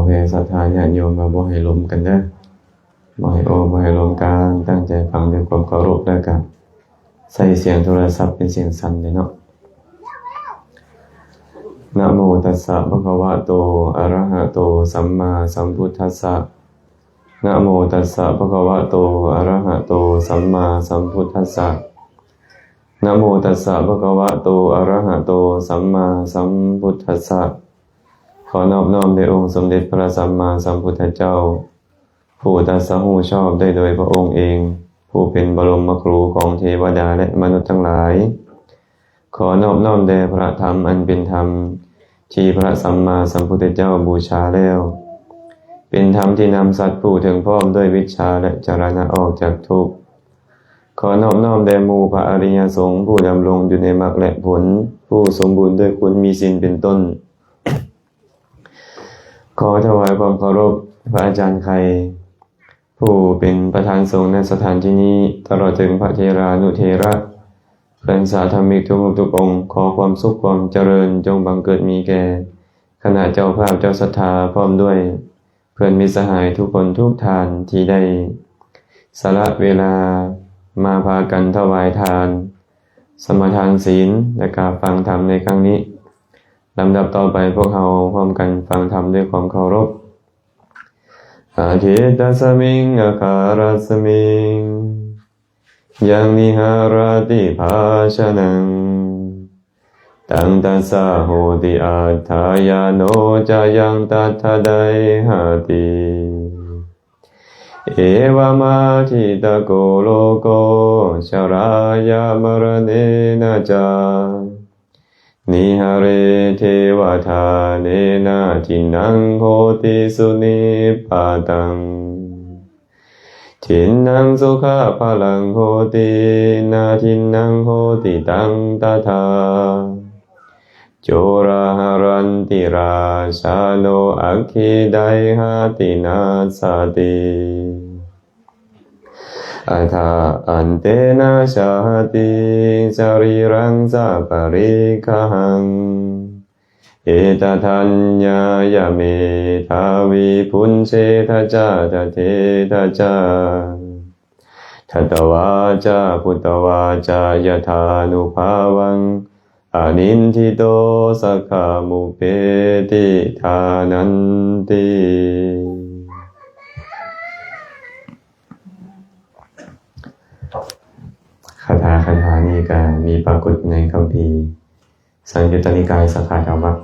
ແດ່ສັດທາຍາດໂຍມວ່າບໍ່ໃຫ້ລົມກັນເດີ, ບໍ່ໃຫ້ໂອ້ ບໍ່ໃຫ້ລົມກັນ, ຕັ້ງໃຈຟັງດ້ວຍຄວາມເຄົາລົບ ແລ້ວກະໃຊ້ສຽງໂທລະສັບເປັນສຽງສັ່ນເດີເນາະ. Namo tassa bhagavato arahato sammāsambuddhassa. Namo tassa bhagavato arahato sammāsambuddhassa. Namo tassa bhagavato arahato sammāsambuddhassa. ຂໍນອບນ້ອມແດ່ອົງສົມເດັດພະສຳມາສຳພຸດທະເຈົ້າ ຜູ້ຕັດສະຮູ້ຊອບໄດ້ໂດຍພະອົງເອງ, ຜູ້ເປັນບະລົມມະຄູຂອງເທວະດາ ແລະ ມະນຸດທັງຫຼາຍ. ຂໍນອບນ້ອມແດ່ພະທຳອັນເປັນທຳທີ່ພະສຳມາສຳພຸດທະເຈົ້າບູຊາແລ້ວ, ເປັນທຳທີ່ນຳສັດຜູ້ເຖິງພ້ອມດ້ວຍວິດຊາ ແລະ ຈາລະນະອອກຈາກທຸກ. ຂໍນອບນ້ອມແດ່ໝູ່ພະອະລິຍະສົງ ຜູ້ດຳລົງຢູ່ໃນມັກ ແລະ ຜົນ, ຜູ້ສົມບູນດ້ວຍຄຸນມີສິນເປັນຕົ້ນ. ຂໍຖວາຍຄວາມເຄົາລົບພະອາຈານໄຂ່ ຜູ້ເປັນປະທານສົງໃນສະຖານທີ່ນີ້, ຕະຫຼອດເຖິງພະເຖລານຸເຖລະ ເພື່ອນສາທຳມິກທຸກຮູບທຸກອົງ, ຂໍຄວາມສຸກຄວາມຈະເລີນຈົ່ງບັງເກີດມີແກ່ຄະນະເຈົ້າພາບເຈົ້າສັດທາ ພ້ອມດ້ວຍເພື່ອນມິດສະຫາຍທຸກຄົນທຸກທ່ານທີ່ໄດ້ສະຫຼະເວລາມາພາກັນຖວາຍທານ, ສະມາທານ, ສິນ ແລະ ກະຟັງທຳໃນຄັ້ງນີ້. ລຳດັບຕໍ່ໄປພວກເຮົາພ້ອມກັນຟັງທຳດ້ວຍຄວາມເຄົາລົບ. Adiṭṭhasmiṃ akarasmiṃ yaṃ viharati bhāsanaṃ, taṃ tassa hoti atthāya no ca yaṃ tattha deyhati. Evamādidako loke jarāya maraṇena ca nihare devadānena dinnaṃ hoti sunibbataṃ, dinnaṃ sukhā balaṃ hoti, na dinnaṃ hoti taṃ tathā. Corā haranti rājāno, aggi deyhāti nassanti, atha antena jāti sarīrañca pariggahaṃ. Etadajñāya medhāvī bhuñjitha ca dadettha ca, datvā ca bhutvā ca yathānubhāvaṃ aniṇṭhito saṅghamupeti ṭhānanti. ຄາຖາ ຄາຖານີ້ກະມີປາກົດໃນຄຳພີ ສັງຍຸດຕະນິກາຍ ສະຂາທະວັກ.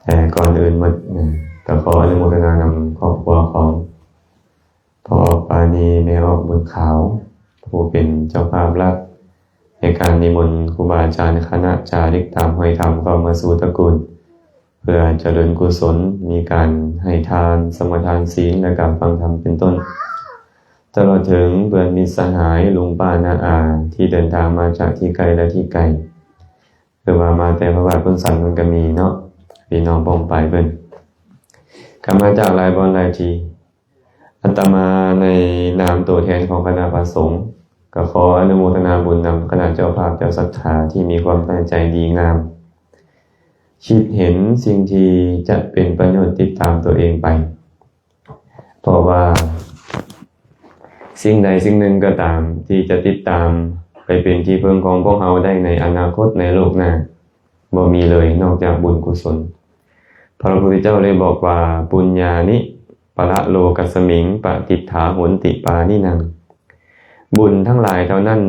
ແຕ່ກ່ອນອື່ນໝົດ ກະຂໍອະນຸໂມທະນານຳຄອບຄົວຂອງພໍ່ອອກປານີ ແມ່ອອກບຸນຂາວ ຜູ້ເປັນເຈົ້າພາບຫຼັກໃນການນິມົນຄູບາອາຈານຄະນະຈາລິກຕາມຮອຍທຳເຂົ້າມາສູ່ຕະກຸນ ເພື່ອຈະເລີນກຸສົນ ມີການໃຫ້ທານ, ສະມາທານ, ສິນ ແລະ ການຟັງທຳເປັນຕົ້ນ, ຕະຫຼອດເຖິງເພື່ອນມິດສະຫາຍ, ລຸງປ້ານ້າອາ ທີ່ເດີນທາງມາຈາກທີ່ໃກ້ ແລະ ທີ່ໄກ. ຄືວ່າມາແຕ່ພະບາດພຸ້ນສັນມັນກະມີເນາະ ພີ່ນ້ອງປ້ອງປາຍເພິ່ນ. ກະມາຈາກຫຼາຍບ່ອນຫຼາຍທີ່. ອາດຕະມາໃນນາມໂຕແທນຂອງຄະນະພະສົງ ກະຂໍອະນຸໂມທະນາບຸນນຳຄະນະເຈົ້າພາບເຈົ້າສັດທາທີ່ມີຄວາມຕັ້ງໃຈດີງາມ ຄິດເຫັນສິ່ງທີ່ຈະເປັນປະໂຫຍດຕິດຕາມຕົວເອງໄປ. ເພາະວ່າສິ່ງໃດສິ່ງໜຶ່ງກໍຕາມທີ່ຈະຕິດຕາມໄປເປັນທີ່ເພິ່ງຂອງພວກເຮົາໄດ້ໃນອະນາຄົດໃນໂລກໜ້າ ບໍ່ມີເລີຍນອກຈາກບຸນກຸສົນ. ພະພຸດທະເຈົ້າໄດ້ບອກວ່າ ປຸນຍານິປະລະໂລກັດສະມິງ ປະຕິດຖາໂຫນຕິປານິນັງ. ບຸນທັງຫຼາຍເທົ່ານັ້ນ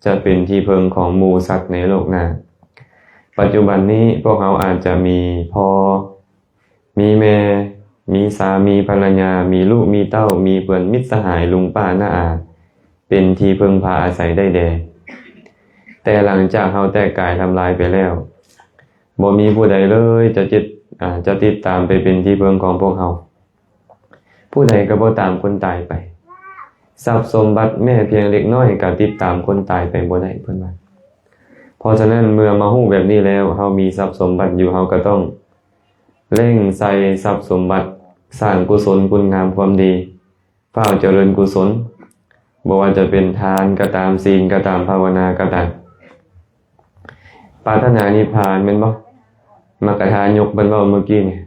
ຈະເປັນທີ່ເພິ່ງຂອງໝູ່ສັດໃນໂລກໜ້າ. ປັດຈຸບັນນີ້ພວກເຮົາອາດຈະມີພໍ່ ມີແມ່, ມີສາມີພັນລະຍາ, ມີລູກມີເຕົ້າ, ມີເພື່ອນມິດສະຫາຍ, ລຸງປ້ານ້າອາ ເປັນທີ່ເພິ່ງພາອາໄສໄດ້ແດ່. ແຕ່ຫຼັງຈາກເຮົາແຕກກາຍທຳລາຍໄປແລ້ວ, ບໍ່ມີຜູ້ໃດເລີຍຈະຕິດ, ອາ, ຈະຕິດຕາມໄປເປັນທີ່ເພິ່ງຂອງພວກເຮົາ. ຜູ້ໃດກໍບໍ່ຕາມຄົນຕາຍໄປ. ຊັບສົມບັດແມ້ພຽງເລັກນ້ອຍກໍຕິດຕາມຄົນຕາຍໄປບໍ່ໄດ້, ເພິ່ນວ່າ. ເພາະສະນັ້ນ, ເມື່ອມາຮູ້ແບບນີ້ແລ້ວ, ເຮົາມີຊັບສົມບັດຢູ່, ເຮົາກໍຕ້ອງ ເລັ່ງໃສ່ຊັບສົມບັດ, ສ້າງກຸສົນຄຸນງາມຄວາມດີ, ຟ້າວຈະເລີນກຸສົນ, ບໍ່ວ່າຈະເປັນທານກໍຕາມ, ສິນກໍຕາມ, ພາວະນາກໍຕາມ. ປາດຖະໜານິບພານແມ່ນບໍ່? ມັກກະທາຍົກເພິ່ນເວົ້າມື້ກີ້ນີ້,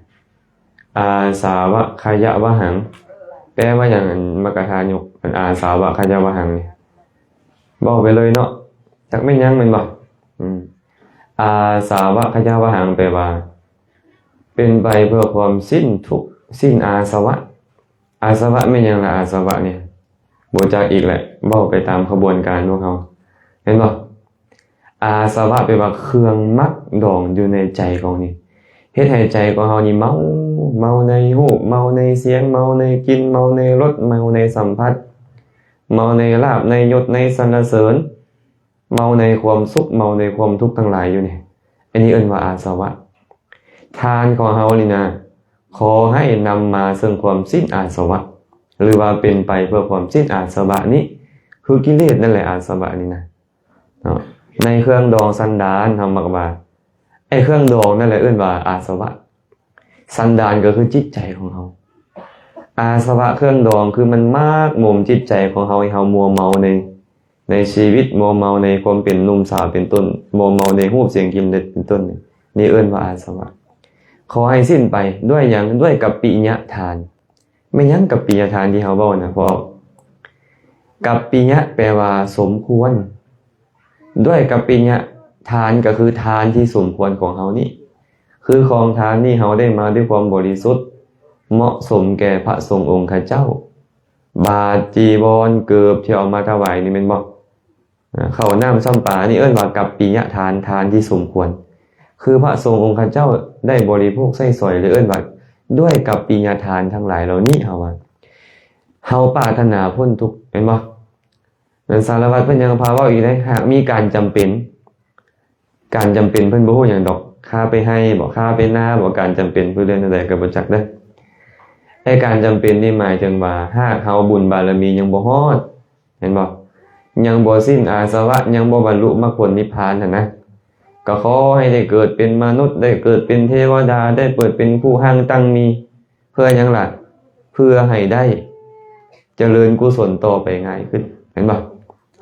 ອາສາວະຂະຍະວະຫັງ ແປວ່າຫຍັງ? ອັນມັກກະທາຍົກ ອັນອາສາວະຂະຍະວະຫັງນີ້ ເວົ້າໄປເລີຍເນາະ ຈັກແມ່ນຫຍັງແມ່ນບໍ່? ອືມ ອາສາວະຂະຍະວະຫັງ ແປວ່າ ເປັນໄປເພື່ອຄວາມສິ້ນທຸກ ສິ້ນອາສະວະ. ອາສະວະແມ່ນຫຍັງລະ? ອາສະວະນີ້ ບໍ່ຈັກອີກແຫຼະ ເວົ້າໄປຕາມຂະບວນການພວກເຮົາ ແມ່ນບໍ່? ອາສະວະແປວ່າເຄື່ອງໝັກດອງຢູ່ໃນໃຈຂອງນີ້ ເຮັດໃຫ້ໃຈຂອງເຮົານີ້ເມົາ ເມົາໃນຮູບ ເມົາໃນສຽງ ເມົາໃນກິ່ນ ເມົາໃນລົດ ເມົາໃນສຳຜັດ ເມົາໃນລາບ ໃນຍົດ ໃນສັນລະເສີນ ເມົາໃນຄວາມສຸກ ເມົາໃນຄວາມທຸກທັງຫຼາຍຢູ່ນີ້ ອັນນີ້ເອີ້ນວ່າອາສະວະ. ທານຂອງເຮົານີ້ນະ ຂໍໃຫ້ນຳມາເຊິ່ງຄວາມສິ້ນອາສະວະ ຫຼືວ່າເປັນໄປເພື່ອຄວາມສິ້ນອາສະວະນີ້ ຄືກິເລດນັ້ນແຫຼະ ອາສະວະນີ້ນະ ເນາະ ໃນເຄື່ອງດອງສັນດານ ເຮົາມັກວ່າ ໄອ້ເຄື່ອງດອງນັ້ນແຫຼະເອີ້ນວ່າອາສະວະ. ສັນດານກໍຄືຈິດໃຈຂອງເຮົາ ອາສະວະເຄື່ອງດອງ ຄືມັນໝັກໝົມຈິດໃຈຂອງເຮົາ ໃຫ້ເຮົາມົວເມົາໃນ ໃນຊີວິດ ມົວເມົາໃນຄວາມເປັນໜຸ່ມສາວເປັນຕົ້ນ ມົວເມົາໃນຮູບສຽງກິ່ນລົດເປັນຕົ້ນ ນີ້ເອີ້ນວ່າອາສະວະ. ຂໍໃຫ້ສິ້ນໄປ ດ້ວຍຫຍັງ? ດ້ວຍກັບປິຍະທານ. ແມ່ນຫຍັງກັບປິຍະທານທີ່ເຮົາເວົ້ານະ? ເພາະກັບປິຍະແປວ່າສົມຄວນ ດ້ວຍກັບປິຍະທານກໍຄືທານທີ່ສົມຄວນຂອງເຮົານີ້ ຄືຂອງທານນີ້ເຮົາໄດ້ມາດ້ວຍຄວາມບໍລິສຸດ ເໝາະສົມແກ່ພະສົງອົງຄະເຈົ້າ ບາດ ຈີວອນ ເກີບ ທີ່ເອົາມາຖວາຍນີ້ແມ່ນບໍ່? ເຂົ້ານ້ຳຊຳປາ ນີ້ເອີ້ນວ່າກັບປິຍະທານ ທານທີ່ສົມຄວນ ຄືພະສົງອົງຄະເຈົ້າໄດ້ບໍລິໂພກໃຊ້ສອຍ ຫຼືເອີ້ນວ່າດ້ວຍກັບປິຍະທານທັງຫຼາຍເຫຼົ່ານີ້ ເຮົາວ່າ ເຮົາປາດຖະໜາພົ້ນທຸກ ແມ່ນບໍ່? ແມ່ນ ສາລະວັດເພິ່ນຍັງພາເວົ້າອີກເດ້ ຫາກມີການຈຳເປັນ ການຈຳເປັນເພິ່ນບໍ່ຮູ້ຫຍັງດອກ ຄາໄປໄຮ່ບໍ ຄາໄປນາບໍ ການຈຳເປັນເພິ່ນເອີ້ນແນວໃດກໍບໍ່ຈັກເດີ້. ແຕ່ການຈຳເປັນນີ້ໝາຍເຖິງວ່າ ຫາກເຮົາບຸນບາລະມີຍັງບໍ່ຮອດ ແມ່ນບໍ່? ຍັງບໍ່ສິ້ນອາສະວະ ຍັງບໍ່ບັນລຸມັກຜົນນິບພານຫັ້ນນະ ກໍຂໍໃຫ້ໄດ້ເກີດເປັນມະນຸດ ໄດ້ເກີດເປັນເທວະດາ ໄດ້ເກີດເປັນຜູ້ຮັ່ງຕັ້ງມີ ເພື່ອຫຍັງລະ? ເພື່ອໃຫ້ໄດ້ຈະເລີນກຸສົນຕໍ່ໄປງ່າຍຂຶ້ນ ແມ່ນບໍ່?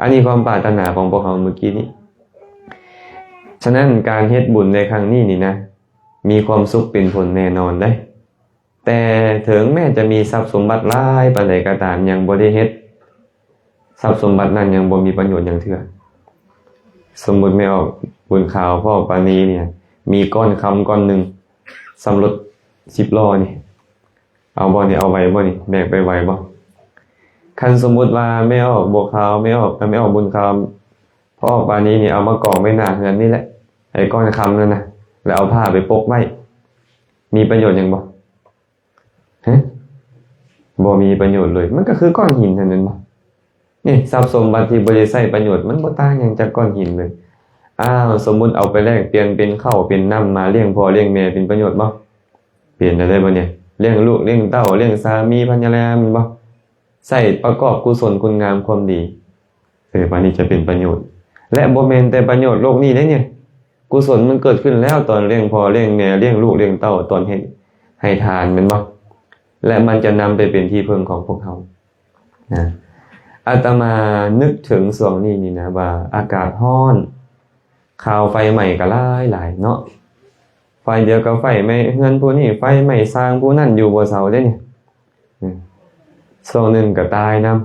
ອັນນີ້ຄວາມປາດຖະໜາຂອງພວກເຮົາມື້ກີ້ນີ້. ສະນັ້ນ ການເຮັດບຸນໃນຄັ້ງນີ້ນີ້ນະ ມີຄວາມສຸກເປັນຜົນແນ່ນອນເດ້. ແຕ່ເຖິງແມ້ຈະມີຊັບສົມບັດຫຼາຍປານໃດກໍຕາມ ຍັງບໍ່ໄດ້ເຮັດ ຊັບສົມບັດນັ້ນຍັງບໍ່ມີປະໂຫຍດຫຍັງເທື່ອ. ສົມມຸດແມ່ອອກບຸນຂາວ ພໍ່ອອກປານີນີ້ ມີກ້ອນຄຳກ້ອນໜຶ່ງ ສ່ຳລົດສິບລໍ້ນີ້ ເອົາບໍ່ນີ້? ເອົາໄຫວບໍ່ນີ້? ແບກໄປໄຫວບໍ່? ຄັນສົມມຸດວ່າແມ່ອອກບົວຂາວ ແມ່ອອກ ແມ່ອອກບຸນຂາວ ພໍ່ອອກປານີນີ້ ເອົາມາກອງໄວ້ໜ້າເຮືອນນີ້ແຫຼະ ໄອ້ກ້ອນຄຳນັ້ນນະ ແລ້ວເອົາຜ້າໄປປົກໄວ້ ມີປະໂຫຍດຫຍັງບໍ່? ຮະ? ບໍ່ມີປະໂຫຍດເລີຍ ມັນກໍຄືກ້ອນຫີນຫັ້ນແມ່ນບໍ່? ນີ້ ຊັບສົມບັດທີ່ບໍ່ໄດ້ໃຊ້ປະໂຫຍດ ມັນບໍ່ຕ່າງຫຍັງຈາກກ້ອນຫີນເລີຍ. ອ້າວ ສົມມຸດເອົາໄປແລກປ່ຽນເປັນເຂົ້າເປັນນ້ຳມາລ້ຽງພໍ່ລ້ຽງແມ່ ເປັນປະໂຫຍດບໍ່? ເປັນແລ້ວເດ້ບັດນີ້ ລ້ຽງລູກລ້ຽງເຕົ້າ ລ້ຽງສາມີພັນຍາແລ້ວແມ່ນບໍ່? ໃຊ້ປະກອບກຸສົນຄຸນງາມຄວາມດີ ເອີ ບາດນີ້ຈະເປັນປະໂຫຍດ ແລະ ບໍ່ແມ່ນແຕ່ປະໂຫຍດໂລກນີ້ເດ້ນີ້ ກຸສົນມັນເກີດຂຶ້ນແລ້ວຕອນລ້ຽງພໍ່ລ້ຽງແມ່ ລ້ຽງລູກລ້ຽງເຕົ້າ ຕອນເຮັດໃຫ້ທານແມ່ນບໍ່? ແລະ ມັນຈະນຳໄປເປັນທີ່ເພິ່ງຂອງພວກເຮົານະ. ອາດຕະມານຶກເຖິງຊ່ວງນີ້ນີ້ນະ ວ່າອາກາດຮ້ອນ ຂ່າວໄຟໄໝ້ກໍຫຼາຍໆເນາະ ໄຟດຽວກໍໄຟໄໝ້ເຮືອນຜູ້ນີ້ ໄຟໄໝ້ສ້າງຜູ້ນັ້ນ ຢູ່ບໍ່ເຊົາເດ້ນີ້. ອືມ ຊ່ວງໜຶ່ງກໍຕາຍນຳ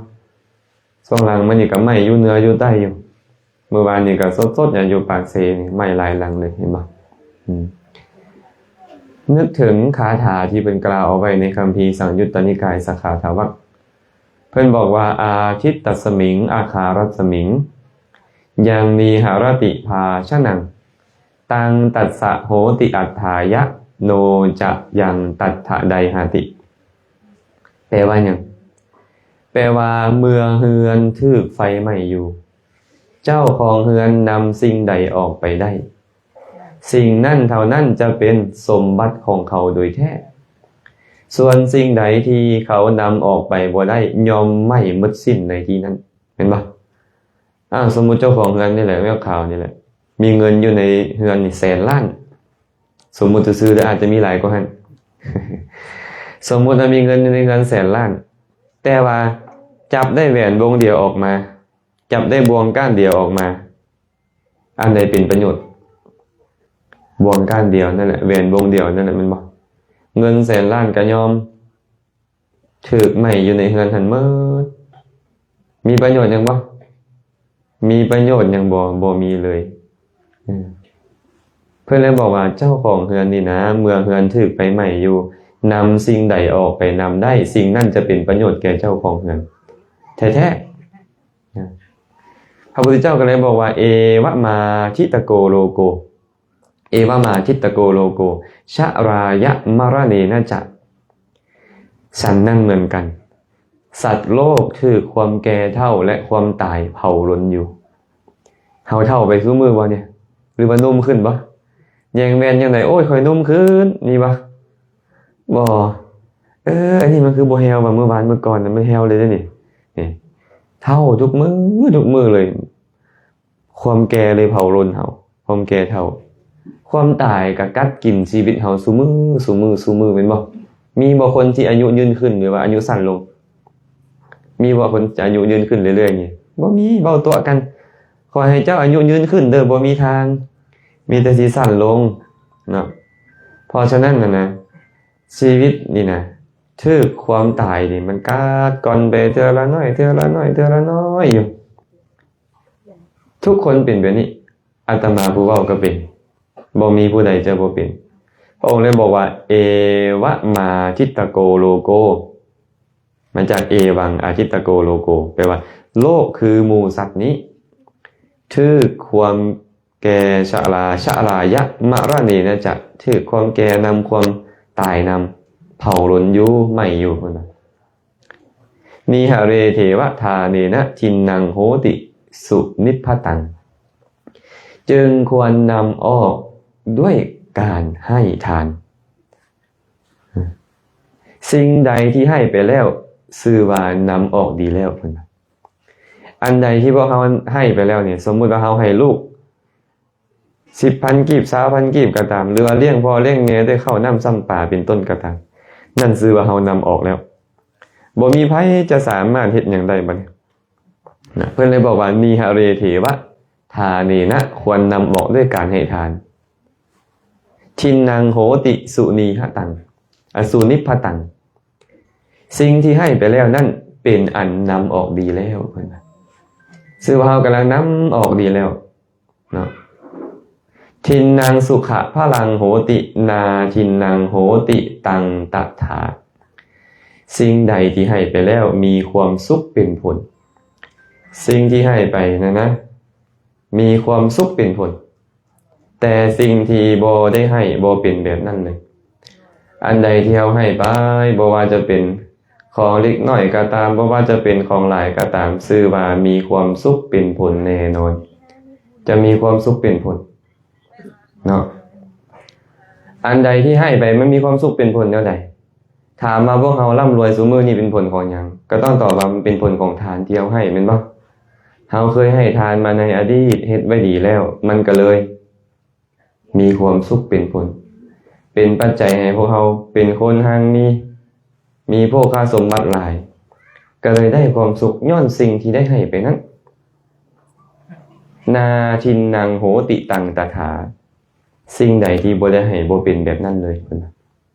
ຊ່ວງຫຼັງມານີ້ກໍໄໝ້ຢູ່ເໜືອຢູ່ໃຕ້ຢູ່ ມື້ວານນີ້ກໍສົດໆຢູ່ປາກເຊນີ້ ໄໝ້ຫຼາຍຫຼັງເລີຍ ເຫັນບໍ່? ອືມ ນຶກເຖິງຄາຖາທີ່ເພິ່ນກ່າວເອົາໄວ້ໃນຄຳພີສັງຍຸດຕະນິກາຍ ສະຂາທະວັກ ເພິ່ນບອກວ່າ ອາທິດຕັດສະມິງ ອາຄາຣັດສະມິງ ຍັງນີຫະຣະຕິພາຊະນັງ ຕັງຕັດສະໂຫຕິອັດຖາຍະ ໂນຈະຍັງຕັດຖະໄດຫະຕິ. ແປວ່າຫຍັງ? ແປວ່າເມື່ອເຮືອນຖືກໄຟໄໝ້ຢູ່ ເຈົ້າຂອງເຮືອນນຳສິ່ງໃດອອກໄປໄດ້ ສິ່ງນັ້ນເທົ່ານັ້ນຈະເປັນສົມບັດຂອງເຂົາໂດຍແທ້. ສ່ວນສິ່ງໃດທີ່ເຂົານຳອອກໄປບໍ່ໄດ້ ຍ່ອມໄໝ້ໝົດສິ້ນໃນທີ່ນັ້ນ. ແມ່ນບໍ່? ອ້າວ ສົມມຸດເຈົ້າຂອງເຮືອນນີ້ແຫຼະ ແມ່ຂາວນີ້ແຫຼະ ມີເງິນຢູ່ໃນເຮືອນນີ້ແສນລ້ານ ສົມມຸດຊື່ໆ ແຕ່ອາດຈະມີຫຼາຍກວ່ານັ້ນ ສົມມຸດວ່າມີເງິນຢູ່ໃນເຮືອນແສນລ້ານ ແຕ່ວ່າຈັບໄດ້ແຫວນວົງດຽວອອກມາ ຈັບໄດ້ບ່ວງກ້ານດຽວອອກມາ ອັນໃດເປັນປະໂຫຍດ? ບ່ວງກ້ານດຽວນັ້ນແຫຼະ ແຫວນວົງດຽວນັ້ນແຫຼະ ແມ່ນບໍ່? ເງິນແສນລ້ານກະຍອມ ຖືກໄໝ້ຢູ່ໃນເຮືອນຫັ້ນໝົດ ມີປະໂຫຍດຫຍັງບໍ່? ມີປະໂຫຍດຫຍັງບໍ່? ບໍ່ມີເລີຍ. ເອີ ເພິ່ນເລີຍບອກວ່າ ເຈົ້າຂອງເຮືອນນີ້ນະ ເມື່ອເຮືອນຖືກໄຟໄໝ້ຢູ່ ນຳສິ່ງໃດອອກໄປນຳໄດ້ ສິ່ງນັ້ນຈະເປັນປະໂຫຍດແກ່ເຈົ້າຂອງເຮືອນແທ້ໆ. ນະ ພະພຸດທະເຈົ້າກໍເລີຍບອກວ່າ ເອວະມາທິດຕະໂກໂລໂກ ເອວະມາທິດຕະໂກໂລໂກ ຊະລາຍະມະລະເນນະຈະ ສັນນັ້ນເໝືອນກັນ ສັດໂລກຖືກຄວາມແກ່ເຖົ້າ ແລະ ຄວາມຕາຍເຜົາລົນຢູ່. ເຮົາເຖົ້າໄປຊຸມື້ບໍ່ນີ້ ຫຼືວ່າໜຸ່ມຂຶ້ນບໍ່? ແຍງແວ່ນຈັ່ງໃດ ໂອ້ຍ ຂ້ອຍໜຸ່ມຂຶ້ນ ມີບໍ່? ບໍ່. ເອີ ອັນນີ້ມັນຄືບໍ່ແຮວວ່າ ມື້ວານມື້ກ່ອນນະ ມັນແຮວເລີຍເດ້ນີ້. ນີ້ ເຖົ້າທຸກມື້ ທຸກມື້ເລີຍ. ຄວາມແກ່ເລີຍເຜົາລົນເຮົາ ຄວາມແກ່ເຖົ້າ. ຄວາມຕາຍກໍກັດກິນຊີວິດເຮົາຊຸມື້ ຊຸມື້ ຊຸມື້ ແມ່ນບໍ່? ມີບໍ່ຄົນທີ່ອາຍຸຍືນຂຶ້ນ ຫຼືວ່າອາຍຸສັ້ນລົງ? ມີບໍ່ຄົນອາຍຸຍືນຂຶ້ນເລື້ອຍໆນີ້? ບໍ່ມີ. ເວົ້າຕົວະກັນ ຂໍໃຫ້ເຈົ້າອາຍຸຍືນຂຶ້ນເດີ້ ບໍ່ມີທາງ ມີແຕ່ຊິສັ້ນລົງເນາະ. ເພາະສະນັ້ນນະ ຊີວິດນີ້ນະ ຖືກຄວາມຕາຍນີ້ ມັນກັດກ່ອນໄປເທື່ອລະໜ້ອຍ ເທື່ອລະໜ້ອຍ ເທື່ອລະໜ້ອຍຢູ່. ທຸກຄົນເປັນແບບນີ້ ອາດຕະມາຜູ້ເວົ້າກໍເປັນ ບໍ່ມີຜູ້ໃດຈະບໍ່ເປັນ. ພະອົງເລີຍບອກວ່າ ເອວະມາທິດຕະໂກໂລໂກ ມາຈາກເອວັງອາທິດຕະໂກໂລໂກ ແປວ່າ ໂລກຄືໝູສັດນີ້ ຖືກຄວາມແກ່ຊະລາ ຊະລາຍະມະລະເນນະຈະ ຖືກຄວາມແກ່ນຳ ຄວາມຕາຍນຳ ເຜົາລົນຢູ່ ໄໝ້ຢູ່ ເພິ່ນວ່າ. ນີຫະເຣເທວະທາເນນະ ທິນນັງໂຫຕິສຸນິບພະຕັງ ຈຶ່ງຄວນນຳອອກດ້ວຍການໃຫ້ທານ. ສິ່ງໃດທີ່ໃຫ້ໄປແລ້ວ ຊື່ວ່ານຳອອກດີແລ້ວ ເພິ່ນວ່າ. ອັນໃດທີ່ພວກເຮົາໃຫ້ໄປແລ້ວນີ້ ສົມມຸດວ່າເຮົາໃຫ້ລູກ ສິບພັນກີບ ຊາວພັນກີບກໍຕາມ ຫຼືວ່າລ້ຽງພໍ່ລ້ຽງແມ່ດ້ວຍເຂົ້ານ້ຳຊ້ຳປາເປັນຕົ້ນກໍຕາມ ນັ້ນຊື່ວ່າເຮົານຳອອກແລ້ວ ບໍ່ມີໃຜຈະສາມາດເຮັດຫຍັງໄດ້ບັດນີ້ນະ. ເພິ່ນເລີຍບອກວ່າ ນີຫະເຣເທວະທາເນນະ ຄວນນຳອອກດ້ວຍການໃຫ້ທານ. ທິນນັງໂຫຕິສຸນີຫະຕັງ ອະ ສຸນິບພະຕັງ ສິ່ງທີ່ໃຫ້ໄປແລ້ວນັ້ນເປັນອັນນຳອອກດີແລ້ວ ເພິ່ນວ່າ ຊື່ວ່າເຮົາກຳລັງນຳອອກດີແລ້ວ ເນາະ. ທິນນັງສຸຂະພະລັງໂຫຕິ ນາທິນນັງໂຫຕິຕັງຕະຖາ. ສິ່ງໃດທີ່ໃຫ້ໄປແລ້ວມີຄວາມສຸກເປັນຜົນ ສິ່ງທີ່ໃຫ້ໄປນັ້ນນະ ມີຄວາມສຸກເປັນຜົນ ແຕ່ສິ່ງທີ່ບໍ່ໄດ້ໃຫ້ບໍ່ເປັນແບບນັ້ນເລີຍ. ອັນໃດທີ່ເຮົາໃຫ້ໄປ ບໍ່ວ່າຈະເປັນຂອງເລັກນ້ອຍກໍຕາມ ບໍ່ວ່າຈະເປັນຂອງຫຼາຍກໍຕາມ ຊື່ວ່າມີຄວາມສຸກເປັນຜົນແນ່ນອນ ຈະມີຄວາມສຸກເປັນຜົນເນາະ. ອັນໃດທີ່ໃຫ້ໄປມັນມີຄວາມສຸກເປັນຜົນແນວໃດ? ຖາມວ່າພວກເຮົາລ່ຳລວຍຊຸມື້ນີ້ເປັນຜົນຂອງຫຍັງ? ກໍຕ້ອງຕອບວ່າມັນເປັນຜົນຂອງທານທີ່ເຮົາໃຫ້ ແມ່ນບໍ່? ເຮົາເຄີຍໃຫ້ທານມາໃນອະດີດ ເຮັດໄວ້ດີແລ້ວ ມັນກໍເລີຍມີຄວາມສຸກເປັນຜົນ ເປັນປັດໄຈໃຫ້ພວກເຮົາເປັນຄົນຮັ່ງມີ ມີໂພຄະສົມບັດຫຼາຍ ກໍເລີຍໄດ້ຄວາມສຸກຍ້ອນສິ່ງທີ່ໄດ້ໃຫ້ໄປນັ້ນ. ນາທິນນັງໂຫຕິຕັງຕະຖາ ສິ່ງໃດທີ່ບໍ່ໄດ້ໃຫ້ບໍ່ເປັນແບບນັ້ນເລີຍ ເພິ່ນວ່າ.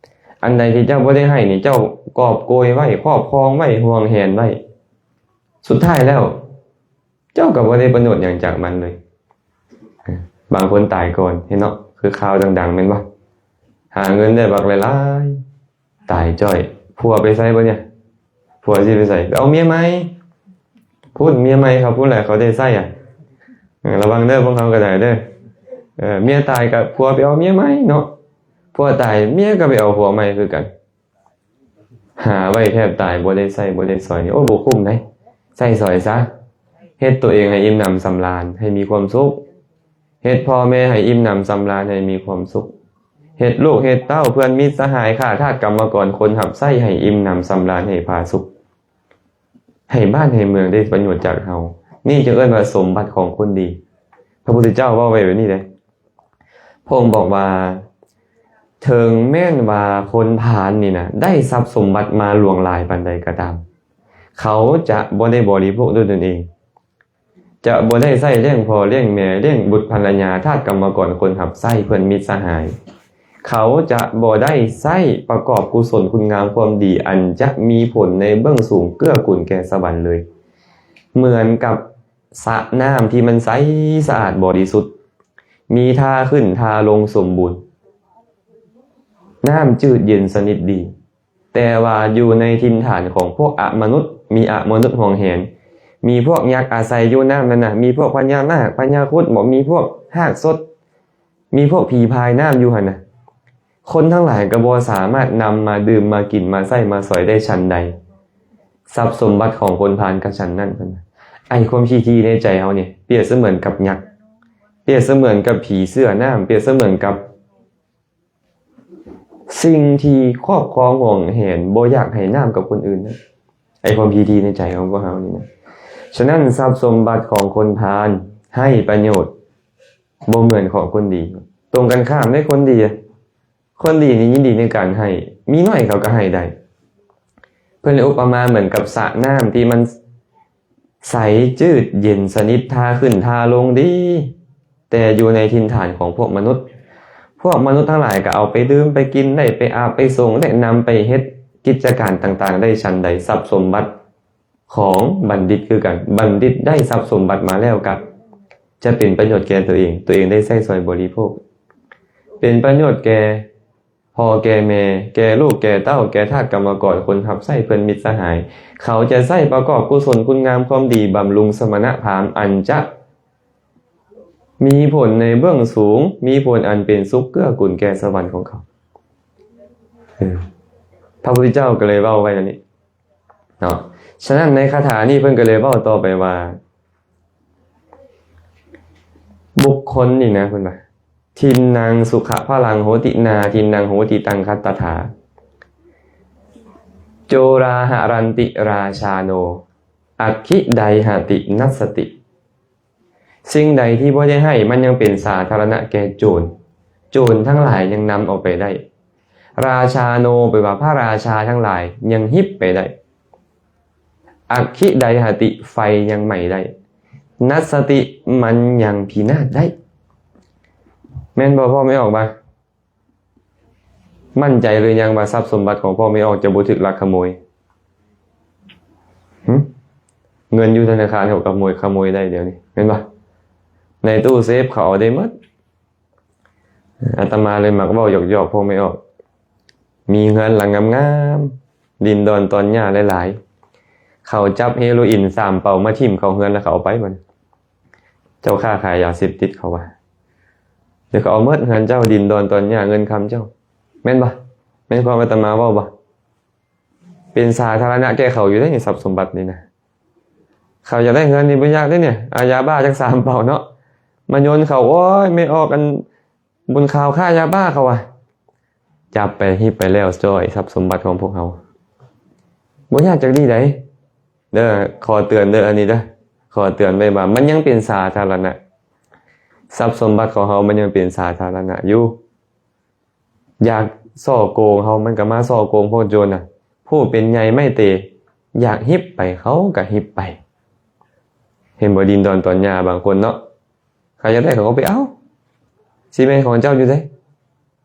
ອັນໃດທີ່ເຈົ້າບໍ່ໄດ້ໃຫ້ນີ້ ເຈົ້າກອບໂກຍໄວ້ ຄອບຄອງໄວ້ ຫວງແຫນໄວ້ ສຸດທ້າຍແລ້ວ ເຈົ້າກໍບໍ່ໄດ້ປະໂຫຍດຫຍັງຈາກມັນເລີຍ. ບາງຄົນຕາຍກ່ອນ ເຫັນເນາະ ຄືຂ່າວດັງໆ ແມ່ນບໍ່? ຫາເງິນໄດ້ບັກຫຼາຍໆ ຕາຍຈ້ອຍ ຜົວໄປໃສບັດນີ້? ຜົວຊິໄປໃສ? ໄປເອົາເມຍໃໝ່ ພຸ້ນ ເມຍໃໝ່ເຂົາພຸ້ນແຫຼະ ເຂົາໄດ້ໃຊ້ອະ. ເອີ ລະວັງເດີ ພວກເຮົາກໍໄດ້ເດີ ເອີ ເມຍຕາຍກໍຜົວໄປເອົາເມຍໃໝ່ເນາະ ຜົວຕາຍເມຍກໍໄປເອົາຜົວໃໝ່ຄືກັນ. ຫາໄວ້ແທບຕາຍ ບໍ່ໄດ້ໃຊ້ ບໍ່ໄດ້ສອຍນີ້ ໂອ້ ບໍ່ຄຸ້ມເດ້. ໃຊ້ສອຍຊະ ເຮັດຕົວເອງໃຫ້ອີ່ມໜຳສຳລານ ໃຫ້ມີຄວາມສຸກ ເຮັດພໍ່ແມ່ໃຫ້ອີ່ມໜຳສຳລານ ໃຫ້ມີຄວາມສຸກ ເຮັດລູກເຮັດເຕົ້າ ເພື່ອນມິດສະຫາຍ ຂ້າທາດກຳມະກອນ ຄົນຮັບໃຊ້ ໃຫ້ອີ່ມໜຳສຳລານ ໃຫ້ຜາສຸກ ໃຫ້ບ້ານໃຫ້ເມືອງໄດ້ປະໂຫຍດຈາກເຮົາ. ນີ້ຈຶ່ງເອີ້ນວ່າສົມບັດຂອງຄົນດີ. ພະພຸດທະເຈົ້າເວົ້າໄວ້ແບບນີ້ເດ້. ພະອົງບອກວ່າ ເຖິງແມ່ນວ່າຄົນພານນີ້ນະ ໄດ້ຊັບສົມບັດມາຫຼວງຫຼາຍປານໃດກໍຕາມ ເຂົາຈະບໍ່ໄດ້ບໍລິໂພກດ້ວຍຕົນເອງ ຈະບໍ່ໄດ້ໃຊ້ລ້ຽງພໍ່ລ້ຽງແມ່ ລ້ຽງບຸດພັນລະຍາ ທາດກຳມະກອນ ຄົນຮັບໃຊ້ ເພື່ອນມິດສະຫາຍ. ເຂົາຈະບໍ່ໄດ້ໃຊ້ປະກອບກຸສົນຄຸນງາມຄວາມດີ ອັນຈະມີຜົນໃນເບື້ອງສູງເກື້ອກູນແກ່ສະຫວັນເລີຍ. ເໝືອນກັບສະນ້ຳທີ່ມັນໃສສະອາດບໍລິສຸດ ມີທ່າຂຶ້ນທ່າລົງສົມບູນ ນ້ຳຈືດເຢັນສະໜິດດີ ແຕ່ວ່າຢູ່ໃນຖິ່ນຖານຂອງພວກອະມະນຸດ ມີອະມະນຸດຫວງແຫນ ມີພວກຍັກອາໄສຢູ່ນ້ຳນັ້ນນະ ມີພວກພະຍານາກ ພະຍາຄຸດ ບໍ່ ມີພວກຮາກສົດ ມີພວກຜີພາຍນ້ຳຢູ່ຫັ້ນນະ ຄົນທັງຫຼາຍກໍບໍ່ສາມາດນຳມາດື່ມ ມາກິນ ມາໃຊ້ ມາສອຍໄດ້ ສັນໃດ ຊັບສົມບັດຂອງຄົນພານກໍສັນນັ້ນ ເພິ່ນວ່າ. ໄອ້ຄວາມຂີ້ຖີ່ໃນໃຈເຮົານີ້ ປຽບສະເໝືອນກັບຍັກ ປຽບສະເໝືອນກັບຜີເສືອນ້ຳ ປຽບສະເໝືອນກັບ ສິ່ງທີ່ຄອບຄອງຫວງແຫນ ບໍ່ຢາກໃຫ້ນ້ຳກັບຄົນອື່ນນະ ໄອ້ຄວາມຂີ້ຖີ່ໃນໃຈຂອງພວກເຮົານີ້ນະ. ສະນັ້ນ ຊັບສົມບັດຂອງຄົນພານໃຫ້ປະໂຫຍດ ບໍ່ເໝືອນຂອງຄົນດີ ຕົງກັນຂ້າມເດ້. ຄົນດີ ຄົນດີນີ້ຍິນດີໃນການໃຫ້ ມີໜ້ອຍເຂົາກໍໃຫ້ໄດ້. ເພິ່ນເລີຍອຸປະມາເໝືອນກັບສະນ້ຳທີ່ມັນ ໃສ ຈືດເຢັນສະໜິດ ທ່າຂຶ້ນທ່າລົງດີ ແຕ່ຢູ່ໃນຖິ່ນຖານຂອງພວກມະນຸດ ພວກມະນຸດທັງຫຼາຍກໍເອົາໄປດື່ມໄປກິນໄດ້ ໄປອາບໄປສົງໄດ້ ນຳໄປເຮັດກິດຈະການຕ່າງໆໄດ້ ສັນໃດ ຊັບສົມບັດຂອງບັນດິດຄືກັນ ບັນດິດໄດ້ຊັບສົມບັດມາແລ້ວກໍຈະເປັນປະໂຫຍດແກ່ຕົວເອງ ຕົວເອງໄດ້ໃຊ້ສອຍບໍລິໂພກ ເປັນປະໂຫຍດແກ່ ພໍ່ແກ່ແມ່ ແກ່ລູກແກ່ເຕົ້າ ແກ່ທາດກຳມະກອນ ຄົນຮັບໃຊ້ເພື່ອນມິດສະຫາຍ ເຂົາຈະໃຊ້ປະກອບກຸສົນຄຸນງາມຄວາມດີ ບຳລຸງສະມະນະພາມ ອັນຈະມີຜົນໃນເບື້ອງສູງ ມີຜົນອັນເປັນສຸກເກື້ອກູນແກ່ສະຫວັນຂອງເຂົາ. ເອີ ພະພຸດທະເຈົ້າກໍເລີຍເວົ້າໄວ້ແນວນີ້ເນາະ. ສະນັ້ນໃນຄາຖານີ້ເພິ່ນກໍເລີຍເວົ້າຕໍ່ໄປວ່າ ບຸກຄົນນີ້ນະ ເພິ່ນວ່າ ທິນນັງສຸຂະພະລັງໂຫຕິ ນາທິນນັງໂຫຕິຕັງຄັດຕະຖາ ໂຈລາຫະຣັນຕິລາຊາໂນ ອັກຂິໄດຫະຕິນັດສະຕິ. ສິ່ງໃດທີ່ບໍ່ໄດ້ໃຫ້ ມັນຍັງເປັນສາທາລະນະແກ່ໂຈນ ໂຈນທັງຫຼາຍຍັງນຳເອົາໄປໄດ້ ລາຊາໂນ ແປວ່າພະລາຊາທັງຫຼາຍຍັງຮິບໄປໄດ້ ອັກຂິໄດຫະຕິ ໄຟຍັງໄໝ້ໄດ້ ນັດສະຕິ ມັນຍັງພິນາດໄດ້. ແມ່ນບໍ່ ພໍ່ແມ່ອອກ? ໝັ້ນໃຈຫຼືຍັງວ່າຊັບສົມບັດຂອງພໍ່ແມ່ອອກຈະບໍ່ຖືກລັກຂະໂມຍ? ຫຶ? ເງິນຢູ່ທະນາຄານເຂົາກໍຂະໂມຍ ຂະໂມຍໄດ້ດຽວນີ້ ແມ່ນບໍ່? ໃນຕູ້ເຊຟເຂົາເອົາໄດ້ໝົດ. ອາດຕະມາເລີຍມັກເວົ້າຫຍອກໆ ພວກແມ່ອອກ ມີເຮືອນຫຼັງງາມໆ ດິນດອນຕອນຫຍ້າຫຼາຍໆ ເຂົາຈັບເຮໂຣອິນສາມເປົາມາຖິ້ມເຂົ້າເຮືອນ ແລ້ວເຂົາເອົາໄປບັດນີ້ ເຈົ້າຄ້າຂາຍຢາເສບຕິດເຂົາວ່າ ແລ້ວເຂົາເອົາໝົດເຮືອນເຈົ້າ ດິນດອນຕອນຫຍ້າ ເງິນຄຳເຈົ້າ ແມ່ນບໍ່? ແມ່ນຄວາມອາດຕະມາເວົ້າບໍ່? ເປັນສາທາລະນະແກ່ເຂົາຢູ່ເດ້ນີ້ ຊັບສົມບັດນີ້ນະ. ເຂົາຢາກໄດ້ເຮືອນນີ້ບໍ່ຍາກເດ້ນີ້ ເອົາຢາບ້າຈັກສາມເປົາເນາະ ມາໂຍນເຂົາ. ໂອ້ຍ ແມ່ອອກ ອັນບຸນຂາວຄ້າຢາບ້າ ເຂົາວ່າ ຈັບໄປ ຮິບໄປແລ້ວ ຈ້ອຍຊັບສົມບັດຂອງພວກເຮົາ ບໍ່ຍາກຈັກດີ້ໃດ. ເດີ ຂໍເຕືອນເດີ ອັນນີ້ເດີ ຂໍເຕືອນໄວ້ວ່າມັນຍັງເປັນສາທາລະນະ ຊັບສົມບັດຂອງເຮົາມັນຍັງເປັນສາທາລະນະຢູ່. ຢາກສໍ້ໂກງເຮົາ ມັນກໍມາສໍ້ໂກງພວກໂຈນນະ. ຜູ້ເປັນໃຫຍ່ໄມ້ເຕ ຢາກຮິບໄປ ເຂົາກໍຮິບໄປ. ເຫັນບໍ່ ດິນດອນຕອນຫຍ້າບາງຄົນເນາະ ເຂົາຢາກໄດ້ເຂົາກໍໄປເອົາ ຊິແມ່ນຂອງເຈົ້າຢູ່ໃດ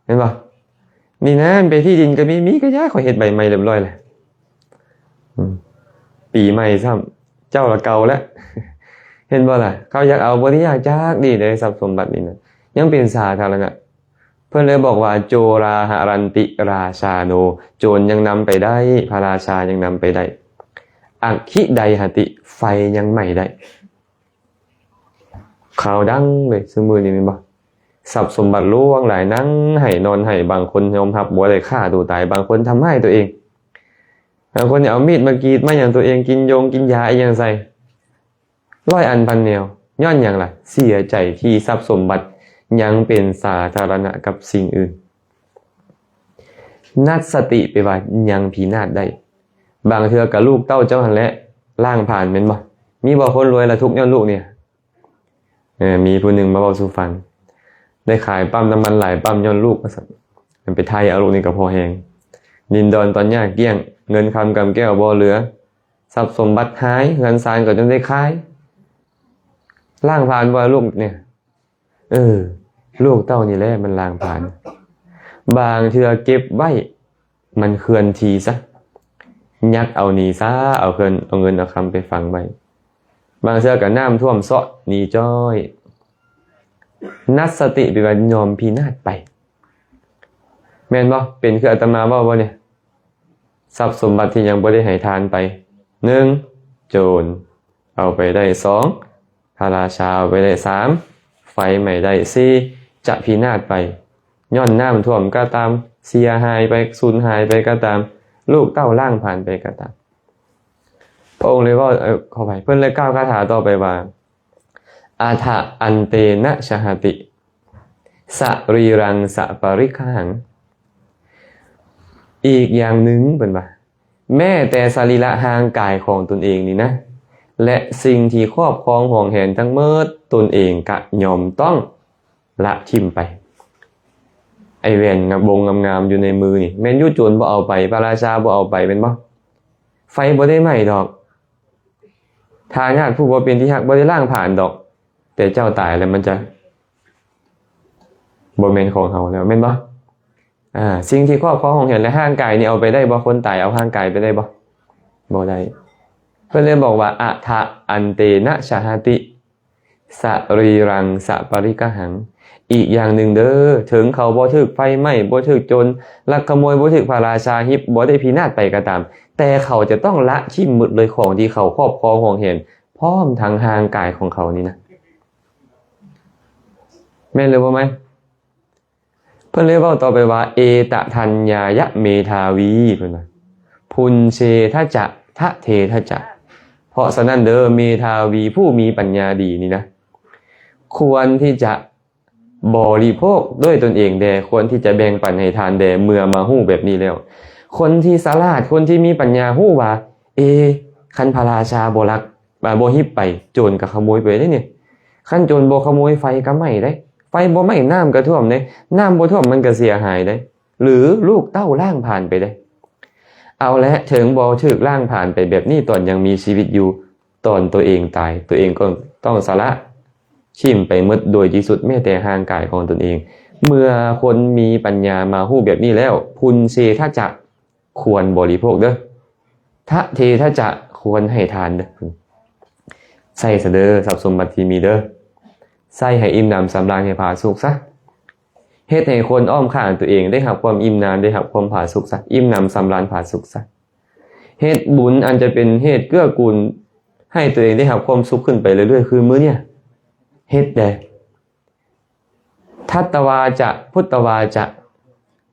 ແມ່ນບໍ່? ນີ້ນະ ໄປທີ່ດິນກໍມີ ມີກໍຢ່າ ຂ້ອຍເຮັດໃບໃໝ່ຮຽບຮ້ອຍແລ້ວ ອືມ ປີໃໝ່ຊ້ຳ ເຈົ້າລະເກົ່າແລ້ວ ເຫັນບໍ່ລະ? ເຂົາຢາກເອົາ ບໍ່ໄດ້ຢາກຈັກດີ້ເດ້ ຊັບສົມບັດນີ້ນະ ຍັງເປັນສາທາລະນະ. ເພິ່ນເລີຍບອກວ່າ ໂຈລາຫະຣັນຕິລາຊາໂນ ໂຈນຍັງນຳໄປໄດ້ ພະລາຊາຍັງນຳໄປໄດ້ ອັກຂິໄດຫະຕິ ໄຟຍັງໄໝ້ໄດ້. ຂ່າວດັງເລີຍຊຸມື້ນີ້ແມ່ນບໍ່? ຊັບສົມບັດຫຼວງຫຼາຍ ນັ່ງໄຫ້ນອນໄຫ້ ບາງຄົນຍອມຮັບບໍ່ໄດ້ ຂ້າຕົວຕາຍ ບາງຄົນທຳຮ້າຍຕົວເອງ ບາງຄົນເອົາມີດມາກຣີດມາຫຍັງຕົວເອງ ກິນຢົງກິນຢາອີ່ຫຍັງໃສ່ ຮ້ອຍອັນພັນແນວ. ຍ້ອນຫຍັງລະ? ເສຍໃຈທີ່ຊັບສົມບັດຍັງເປັນສາທາລະນະກັບສິ່ງອື່ນ. ນັດສະຕິ ແປວ່າຍັງພິນາດໄດ້. ບາງເທື່ອກໍລູກເຕົ້າເຈົ້າຫັ້ນແຫຼະລ້າງຜານ ແມ່ນບໍ່? ມີບໍ່ຄົນລວຍລະທຸກຍ້ອນລູກນີ້? ເອີ ມີຜູ້ໜຶ່ງມາເວົ້າສູ່ຟັງ ໄດ້ຂາຍປ້ຳນ້ຳມັນຫຼາຍປ້ຳຍ້ອນລູກວ່າຊັ້ນ ໄປໄຖ່ເອົາລູກນີ້ກໍພໍແຮງ ດິນດອນຕອນຫຍ້າກ້ຽງ ເງິນຄຳກຳແກ້ວບໍ່ເຫຼືອ ຊັບສົມບັດຫາຍ ເຮືອນຊານກໍຈົນໄດ້ຂາຍ ລ້າງຜານບໍ່ລູກນີ້? ເອີ ລູກເຕົ້ານີ້ແຫຼະມັນລ້າງຜານ. ບາງເທື່ອເກັບໄວ້ ມັນເຄື່ອນທີ່ຊະ ຍັກເອົາໜີຊະ ເອົາເງິນ ເອົາເງິນເອົາຄຳໄປຝັງໄວ້. ບາງເທື່ອກໍນ້ຳຖ້ວມເຊາະໜີຈ້ອຍ. ນັດສະຕິ ແປວ່າຍອມພິນາດໄປ. ແມ່ນບໍ່? ເປັນຄືອາດຕະມາເວົ້າບໍ່ນີ້? ຊັບສົມບັດທີ່ຍັງບໍ່ໄດ້ໃຫ້ທານໄປ ໜຶ່ງ ໂຈນເອົາໄປໄດ້, ສອງ ພະລາຊາເອົາໄປໄດ້, ສາມ ໄຟໄໝ້ໄດ້, ສີ່ ຈະພິນາດໄປ ຍ້ອນນ້ຳຖ້ວມກໍຕາມ, ເສຍຫາຍໄປ, ສູນຫາຍໄປກໍຕາມ, ລູກເຕົ້າລ້າງຜານໄປກໍຕາມ. ພະອົງເລີຍເວົ້າ, ເອີ, ຂໍອະໄພ, ເພິ່ນເລີຍກ່າວຄາຖາຕໍ່ໄປວ່າ ອະຖະອັນເຕນະຊະຫະຕິ ສະລີລັງສະປະລິກຂະຫັງ. ອີກຢ່າງໜຶ່ງ ເພິ່ນວ່າ ແມ້ແຕ່ສະລີລະຮ່າງກາຍຂອງຕົນເອງນີ້ນະ ແລະ ສິ່ງທີ່ຄອບຄອງຫວງແຫນທັງໝົດ ຕົນເອງກະຍອມຕ້ອງລະຖິ້ມໄປ. ໄອ້ແຫວນງາມ ວົງງາມໆຢູ່ໃນມືນີ້ ແມ່ນຢູ່ໂຈນບໍ່ເອົາໄປ, ພະລາຊາບໍ່ເອົາໄປ ແມ່ນບໍ່? ໄຟບໍ່ໄດ້ໄໝ້ດອກ. ທາຍາດຜູ້ບໍ່ເປັນທີ່ຮັກບໍ່ໄດ້ລ້າງຜານດອກ, ແຕ່ເຈົ້າຕາຍແລ້ວມັນຈະບໍ່ແມ່ນຂອງເຮົາແລ້ວ ແມ່ນບໍ່? ອາ ສິ່ງທີ່ຄອບຄອງຫວງແຫນ ແລະ ຮ່າງກາຍນີ້ເອົາໄປໄດ້ບໍ່? ຄົນຕາຍເອົາຮ່າງກາຍໄປໄດ້ບໍ່? ບໍ່ໄດ້. ເພິ່ນເລີຍບອກວ່າ ອະຖະອັນເຕນະຊະຫະຕິ ສະລີລັງສະປະລິກຂະຫັງ. ອີກຢ່າງໜຶ່ງເດີ, ເຖິງເຂົາບໍ່ຖືກໄຟໄໝ້, ບໍ່ຖືກໂຈນລັກຂະໂມຍ, ບໍ່ຖືກພະລາຊາຮີບ, ບໍ່ໄດ້ພິນາດໄປກໍຕາມ, ແຕ່ເຂົາຈະຕ້ອງລະຖິ້ມໝົດເລີຍ ຂອງທີ່ເຂົາຄອບຄອງຫວງແຫນ ພ້ອມທັງຮ່າງກາຍຂອງເຂົານີ້ນະ. ແມ່ນຫຼືບໍ່ແມ່ນ? ເພິ່ນເລີຍເວົ້າຕໍ່ໄປວ່າ ເອຕະທັນຍາຍະເມທາວີ ເພິ່ນວ່າ ພຸນເຊທະຈະ ທະເທທະຈະ. ເພາະສະນັ້ນເດີ ເມທາວີ ຜູ້ມີປັນຍາດີນີ້ນະ ຄວນທີ່ຈະບໍລິໂພກດ້ວຍຕົນເອງແດ່, ຄວນທີ່ຈະແບ່ງປັນໃຫ້ທານແດ່ ເມື່ອມາຮູ້ແບບນີ້ແລ້ວ. ຄົນທີ່ສະຫຼາດ, ຄົນທີ່ມີປັນຍາຮູ້ວ່າ ເອ ຄັນພະລາຊາບໍ່ລັກ, ບໍ່ຮີບໄປ, ໂຈນກໍຂະໂມຍໄປເດ້ນີ້. ຄັນໂຈນບໍ່ຂະໂມຍ, ໄຟກໍໄໝ້ເດ້. ໄຟບໍ່ໄໝ້, ນ້ຳກໍຖ້ວມເດ້. ນ້ຳບໍ່ຖ້ວມ, ມັນກໍເສຍຫາຍເດ້. ຫຼື ລູກເຕົ້າລ້າງຜານໄປເດ້. ເອົາແຫຼະ, ເຖິງບໍ່ຖືກລ້າງຜານໄປແບບນີ້ຕອນຍັງມີຊີວິດຢູ່, ຕອນຕົວເອງຕາຍ, ຕົວເອງກໍຕ້ອງສະລະຖິ້ມໄປໝົດໂດຍທີ່ສຸດ, ແມ້ແຕ່ຮ່າງກາຍຂອງຕົນເອງ. ເມື່ອຄົນມີປັນຍາມາຮູ້ແບບນີ້ແລ້ວ, ພຸນເຊທະຈະ ຄວນບໍລິໂພກເດີ. ທະເທທະຈະ ຄວນໃຫ້ທານເດີ. ໃຊ້ຊະເດີ ຊັບສົມບັດທີ່ມີເດີ. ໃຊ້ໃຫ້ອີ່ມໜຳສຳລານ ໃຫ້ຜາສຸກຊະ. ເຮັດໃຫ້ຄົນອ້ອມຂ້າງຕົວເອງໄດ້ຮັບຄວາມອີ່ມໜຳ, ໄດ້ຮັບຄວາມຜາສຸກຊະ, ອີ່ມໜຳສຳລານຜາສຸກຊະ. ເຮັດບຸນອັນຈະເປັນເຫດເກື້ອກູນໃຫ້ຕົວເອງໄດ້ຮັບຄວາມສຸກຂຶ້ນໄປເລື້ອຍໆ ຄືມື້ເນີ້ຍ ເຮັດແດ່. ທັດຕະວາຈະ ພຸດຕະວາຈະ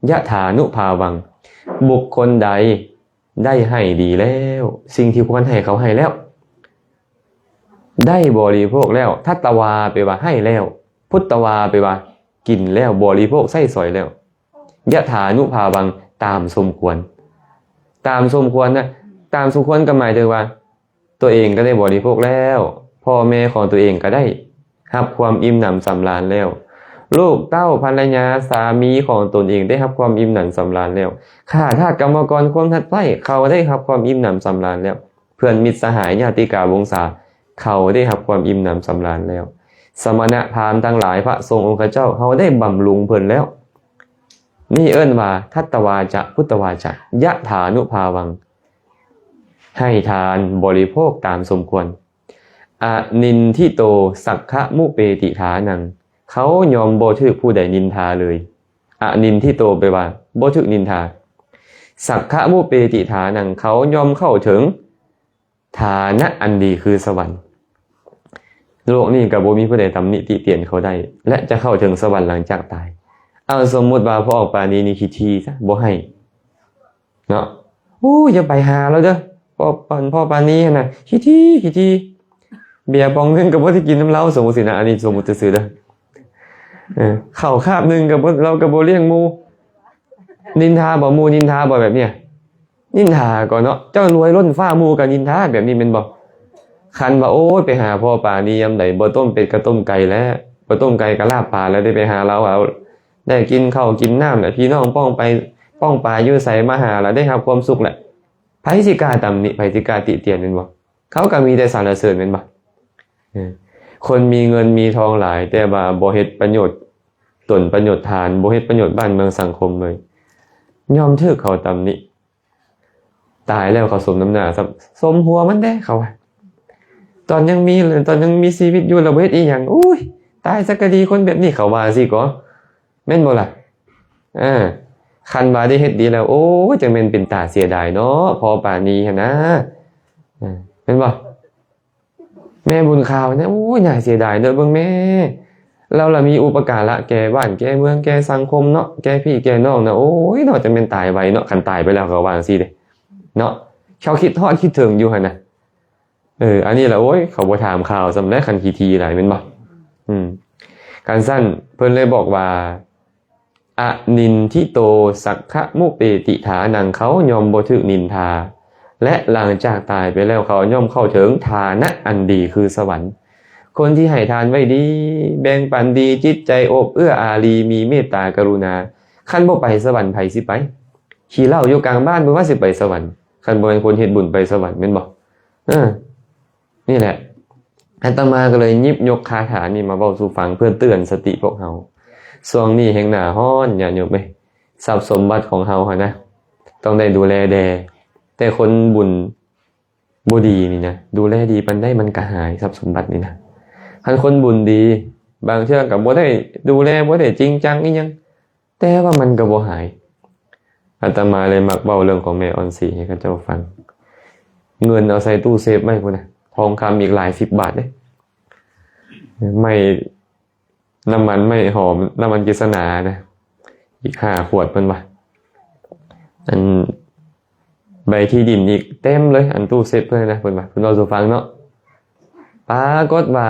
ຍະຖານຸພາວັງ. ບຸກຄົນໃດໄດ້ໃຫ້ດີແລ້ວ, ສິ່ງທີ່ຄວນໃຫ້ເຂົາໃຫ້ແລ້ວ, ໄດ້ບໍລິໂພກແລ້ວ. ທັດຕະວາແປວ່າໃຫ້ແລ້ວ, ພຸດຕະວາແປວ່າກິນແລ້ວ, ບໍລິໂພກໃຊ້ສອຍແລ້ວ. ຍະຖານຸພາວັງ ຕາມສົມຄວນ. ຕາມສົມຄວນນະ, ຕາມສົມຄວນກໍໝາຍເຖິງວ່າ ຕົວເອງກໍໄດ້ບໍລິໂພກແລ້ວ, ພໍ່ແມ່ຂອງຕົວເອງກໍໄດ້ຮັບຄວາມອີ່ມໜຳສຳລານແລ້ວ, ລູກເຕົ້າ ພັນລະຍາ ສາມີຂອງຕົນເອງໄດ້ຮັບຄວາມອີ່ມໜຳສຳລານແລ້ວ, ຂ້າທາດກຳມະກອນ ຄົນຮັບໃຊ້ ເຂົາໄດ້ຮັບຄວາມອີ່ມໜຳສຳລານແລ້ວ, ເພື່ອນມິດສະຫາຍ ຍາຕິກາວົງສາ ເຂົາໄດ້ຮັບຄວາມອີ່ມໜຳສຳລານແລ້ວ, ສະມະນະພາມທັງຫຼາຍ ພະສົງອົງຄະເຈົ້າ ເຮົາໄດ້ບຳລຸງເພິ່ນແລ້ວ. ນີ້ເອີ້ນວ່າ ທັດຕະວາຈະ ພຸດຕະວາຈະ ຍະຖານຸພາວັງ. ໃຫ້ທານບໍລິໂພກຕາມສົມຄວນ. ອະນິນທິໂຕ ສັກຂະມຸເປຕິຖານັງ. ເຂົາຍອມບໍ່ຖືກຜູ້ໃດນິນທາເລີຍ. ອະນິນທິໂຕ ແປວ່າບໍ່ຖືກນິນທາ. ສັກຂະມຸເປຕິຖານັງ. ເຂົາຍອມເຂົ້າເຖິງຖານະອັນດີຄືສະຫວັນ. ໂລກນີ້ກໍບໍ່ມີຜູ້ໃດຕຳໜິຕິຕຽນເຂົາໄດ້ ແລະ ຈະເຂົ້າເຖິງສະຫວັນຫຼັງຈາກຕາຍ. ເອົາ ສົມມຸດວ່າພໍ່ອອກປານີນີ້ຂີ້ຖີ່ຊະ ບໍ່ໃຫ້ ເນາະ. ໂອ້ ຢ່າໄປຫາລາວເດີ ພໍ່ ພໍ່ປານີຫັ້ນນະ ຂີ້ຖີ່ ຂີ້ຖີ່ ເບຍປອງໜຶ່ງກໍບໍ່ໄດ້ກິນນຳລາວ ສົມມຸດຊີ້ນະ ອັນນີ້ສົມມຸດຊື່ໆເດີ. ເອີ ເຂົ້າຄາບໜຶ່ງກໍບໍ່ ລາວກໍບໍ່ລ້ຽງໝູ່ ນິນທາບໍ່ ໝູ່ນິນທາບໍ່ ແບບເນີ້ຍ? ນິນທາກໍເນາະ ເຈົ້າລວຍລົ້ນຟ້າ ໝູ່ກໍນິນທາ ແບບນີ້ແມ່ນບໍ່? ຄັນວ່າ ໂອ້ຍ ໄປຫາພໍ່ປານີຍາມໃດ ບໍ່ຕົ້ມເປັດກໍຕົ້ມໄກ່ແລ້ວ ບໍ່ຕົ້ມໄກ່ກໍລາບປາແລ້ວ ໄດ້ໄປຫາລາວ ເອົາ ໄດ້ກິນເຂົ້າກິນນ້ຳແລ້ວ ພີ່ນ້ອງປ້ອງໄປປ້ອງປາຢູ່ໃສມາຫາລະ ໄດ້ຮັບຄວາມສຸກແລ້ວ ໃຜຊິກ້າຕຳໜິ ໃຜຊິກ້າຕິຕຽນແມ່ນບໍ່? ເຂົາກໍມີແຕ່ສັນລະເສີນແມ່ນບໍ່? ເອີ ຄົນມີເງິນມີທອງຫຼາຍ ແຕ່ວ່າບໍ່ເຮັດປະໂຫຍດ ຕົນປະໂຫຍດທານ ບໍ່ເຮັດປະໂຫຍດບ້ານເມືອງສັງຄົມເລີຍ ຍ່ອມຖືກເຂົາຕຳໜິ. ຕາຍແລ້ວເຂົາສົມນ້ຳໜ້າຊ້ຳ ສົມຫົວມັນເດ້ເຂົາວ່າ. ຕອນຍັງມີ ຕອນຍັງມີຊີວິດຢູ່ລະບໍ່ເຮັດອີ່ຫຍັງ ໂອ້ຍ ຕາຍຊະກະດີ ຄົນແບບນີ້ ເຂົາວ່າຊີ້ກໍ ແມ່ນບໍ່ລະ? ເອີ ຄັນວ່າໄດ້ເຮັດດີແລ້ວ ໂອ້ຍ ຈັ່ງແມ່ນເປັນຕາເສຍດາຍເນາະ ພໍປານນີ້ຫັ້ນນະ ເອີ ແມ່ນບໍ່? ແມ່ບຸນຂາວນະ ໂອ້ຍ ໜ້າເສຍດາຍເນາະ ເບິ່ງແມ້ ລາວລະມີອຸປະກາລະແກ່ບ້ານແກ່ເມືອງແກ່ສັງຄົມເນາະ ແກ່ພີ່ແກ່ນ້ອງນະ ໂອ້ຍເນາະ ຈັ່ງແມ່ນຕາຍໄວເນາະ ຄັນຕາຍໄປແລ້ວເຂົາວ່າຈັ່ງຊີ້ເດ້ເນາະ ເຂົາຄິດຮອດຄິດເຖິງຢູ່ຫັ້ນນະ. ເອີ ອັນນີ້ລະ ໂອ້ຍ ເຂົາບໍ່ຖາມຂ່າວຊ້ຳແຫຼະ ຄັນຂີ້ຖີ່ຫຼາຍແມ່ນບໍ່? ອືມ ຄັນຊັ້ນເພິ່ນເລີຍບອກວ່າ ອະນິນທິໂຕ ສັກຂະມຸເປຕິຖານັງ ເຂົາຍ່ອມບໍ່ຖືກນິນທາ ແລະ ຫຼັງຈາກຕາຍໄປແລ້ວ ເຂົາຍ່ອມເຂົ້າເຖິງຖານະອັນດີຄືສະຫວັນ. ຄົນທີ່ໃຫ້ທານໄວ້ດີ ແບ່ງປັນດີ ຈິດໃຈໂອບເອື້ອອາຣີ ມີເມດຕາກະລຸນາ ຄັນບໍ່ໄປສະຫວັນໃຜຊິໄປ? ຂີ້ເຫຼົ້າຢູ່ກາງບ້ານບໍ່ວ່າຊິໄປສະຫວັນ ຄັນບໍ່ແມ່ນຄົນເຮັດບຸນໄປສະຫວັນແມ່ນບໍ່? ເອີ ນີ້ແຫຼະ ອາດຕະມາກໍເລີຍຫຍິບຍົກຄາຖານີ້ມາເວົ້າສູ່ຟັງ ເພື່ອເຕືອນສະຕິພວກເຮົາ. ຊ່ວງນີ້ແຮ່ງໜ້າຮ້ອນ ຍາດໂຍມເອີຍ ຊັບສົມບັດຂອງເຮົາຫັ້ນນະ ຕ້ອງໄດ້ດູແລແດ່. ແຕ່ຄົນບຸນບໍ່ດີນີ້ນະ ດູແລດີປານໃດມັນກໍຫາຍ ຊັບສົມບັດນີ້ນະ. ຄັນຄົນບຸນດີ ບາງເທື່ອກໍບໍ່ໄດ້ດູແລ ບໍ່ໄດ້ຈິງຈັງອີ່ຫຍັງ ແຕ່ວ່າມັນກໍບໍ່ຫາຍ. ອາດຕະມາເລີຍມັກເວົ້າເລື່ອງຂອງແມ່ອ່ອນສີໃຫ້ເຂົາເຈົ້າຟັງ. ເງິນເອົາໃສ່ຕູ້ເຊຟໄວ້ພຸ້ນນະ ທອງຄຳອີກຫຼາຍສິບບາດເດ້ ໄມ້ ນ້ຳມັນໄມ້ຫອມ ນ້ຳມັນກິດສະໜານະ ອີກຫ້າຂວດເພິ່ນວ່າ. ອັນໃບທີ່ດິນອີກເຕັມເລີຍ ອັນຕູ້ເຊຟເພິ່ນນະ ເພິ່ນວ່າ ເພິ່ນເວົ້າສູ່ຟັງເນາະ. ປາກົດວ່າ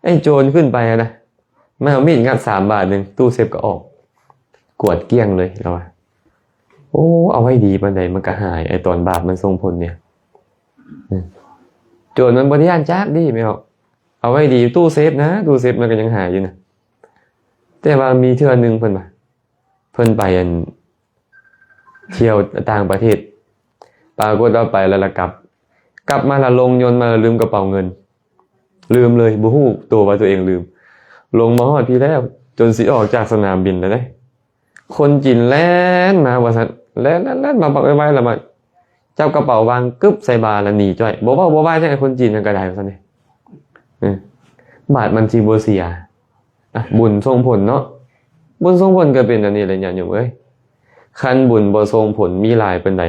ໄອ້ໂຈນຂຶ້ນໄປຫັ້ນນະ ມັນເອົາມີດງັດສາມບາດໜຶ່ງ ຕູ້ເຊຟກໍອອກ ກວດກ້ຽງເລີຍ ລາວວ່າ. ໂອ້ ເອົາໄວ້ດີປານໃດມັນກໍຫາຍ ໄອ້ຕອນບາບມັນສົ່ງຜົນນີ້. ອືມ ໂຈນມັນບໍ່ໄດ້ຢ້ານຈັກດີແມ່ນບໍ່? ເອົາໄວ້ດີ ຕູ້ເຊຟນະ ຕູ້ເຊຟມັນກໍຍັງຫາຍຢູ່ນະ. ແຕ່ວ່າມີເທື່ອໜຶ່ງເພິ່ນວ່າ ເພິ່ນໄປອັນ ທ່ຽວຕ່າງປະເທດ ປາກົດວ່າໄປແລ້ວລະກັບ ກັບມາລະລົງຍົນມາລະລືມກະເປົາເງິນ ລືມເລີຍ ບໍ່ຮູ້ໂຕວ່າຕົວເອງລືມ. ລົງມາຮອດພີ້ແລ້ວ ຈົນຊິອອກຈາກສະໜາມບິນແລ້ວເດ້ ຄົນຈີນແລ່ນມາວ່າຊັ້ນ ແລ່ນໆໆ ມາບັກໄວໆ ລະມາຈັບກະເປົາວາງກຶບໃສ່ບ່າ ລະໜີຈ້ອຍ ບໍ່ເວົ້າບໍ່ວ່າຫຍັງ ຄົນຈີນນັ້ນກໍໄດ້ວ່າຊັ້ນເດ້. ເອີ ບາດມັນຊິບໍ່ເສຍ ອ່ະ ບຸນສົ່ງຜົນເນາະ ບຸນສົ່ງຜົນກໍເປັນອັນນີ້ແຫຼະ ຍາດໂຍມເອີຍ. ຄັນບຸນບໍ່ສົ່ງຜົນມີຫຼາຍປານໃດ